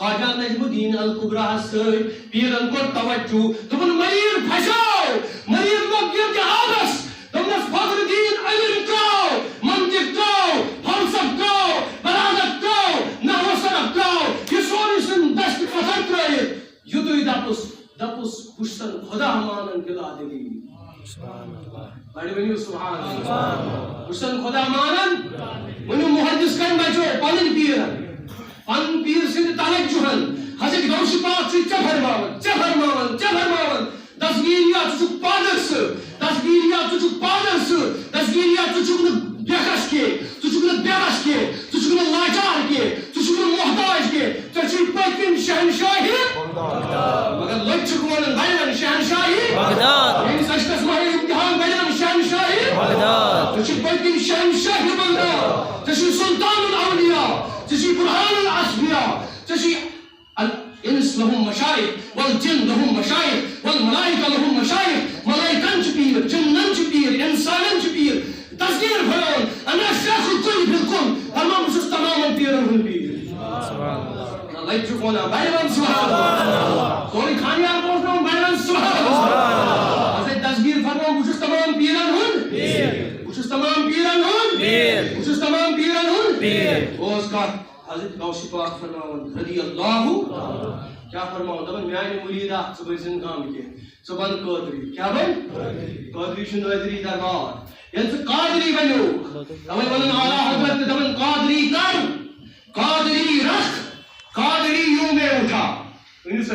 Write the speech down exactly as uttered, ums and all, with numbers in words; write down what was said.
خواجہ نجم الدین الکبریٰ ہس سۭتۍ پیرن کوٚر توجہ، دوٚپُن، "مریٖض پھسیو، مریٖض لوٚگ گِرد آبس۔" دوٚپنس، "فخر الدین علم ترٛاو، منطق ترٛاو، فلسفہٕ ترٛاو، بلاغت ترٛاو، نحو صرف ترٛاو، یہِ سورُے ژھٕن دشت پتھر ترٛٲوِتھ۔" یُتُے دپُس، دپُس، "بہٕ چھُسن خدا مانان بلا دلیل۔" بڑٕ ؤنِو سبحان اللہ۔ بہٕ چھُسن خدا مانان۔ ؤنِو محدث کٔمۍ بچو؟ پنٕنۍ پیٖرن۔ پنٕنۍ پیٖر سٕنٛدِ توجہن۔ حضرت غوث پاک چھُ ژےٚ فرماوان، ژےٚ فرماوان، ژےٚ فرماوان۔ دستگیریا، ژٕ چھُکھ پادر سُہ۔ دستگیریا، ژٕ چھُکھ پادر سُہ۔ دستگیریا، ژٕ چھُکھ نہٕ بے کس کینٛہہ، ژٕ چھُکھ نہٕ بے بس کینٛہہ، ژٕ چھُکھ نہٕ لاچار کینٛہہ، ژٕ چھُکھ نہٕ محتاج کینٛہہ، ژےٚ چھُے پٔتۍ کِنۍ شہنشاہی۔ مگر لٔکۍ چھِکھ وَنان، بڑٕ وَنان، شہنشاہی بغداد۔ ییٚمِس عشقس ماہی امتحان، بڑٕ وَنان، شہنشاہی بغداد۔ ژےٚ چھُے پٔتۍ کِنۍ شہنشاہی بغداد۔ ژےٚ چھُے سلطان الاولیاء، ژےٚ چھُے برہان الاصفیاء، ژےٚ چھُے الانس لهم مشائخ، والجن لهم مشائخ، والملائکہ لهم مشائخ۔ ملائکن چھِ پیٖر، جنن چھِ پیٖر، انسانن چھِ پیٖر۔ دستگیر فرماوان، انا شیخ الکل فی الکل، فرمان، بہٕ چھُس تمامن پیٖرن ہُنٛد پیٖر۔ نہ، لگہِ چھُ وَنان، بڑٕ وَن سبحان اللہ۔ سورُے خانیار بوزناوُن، بڑٕ وَن سبحان اللہ۔ حضرت دستگیر فرماوان، بہٕ چھُس تمام پیٖرن ہُنٛد۔ بہٕ چھُس تمام پیٖرن ہُنٛد۔ بہٕ چھُس تمام پیٖرن ہُنٛد۔ اوس کتھ حضرت غوث پاک فرماوان، رضی اللہ۔ کیٛاہ فرماوان؟ دپان، میانہِ مریٖدا، ژٕ بٔرۍ زِن غم کینٛہہ۔ ژٕ بن قٲدری۔ کیٛاہ بن؟ قٲدری چھُ نٲدری دربار۔ ییٚلہِ ژٕ قادری بنیوکھ، توے ونان اعلیٰ حضرت تہِ دپان، قادری کر، قادری رکھ، قادری یوں میں اٹھا۔ ؤنِو سا۔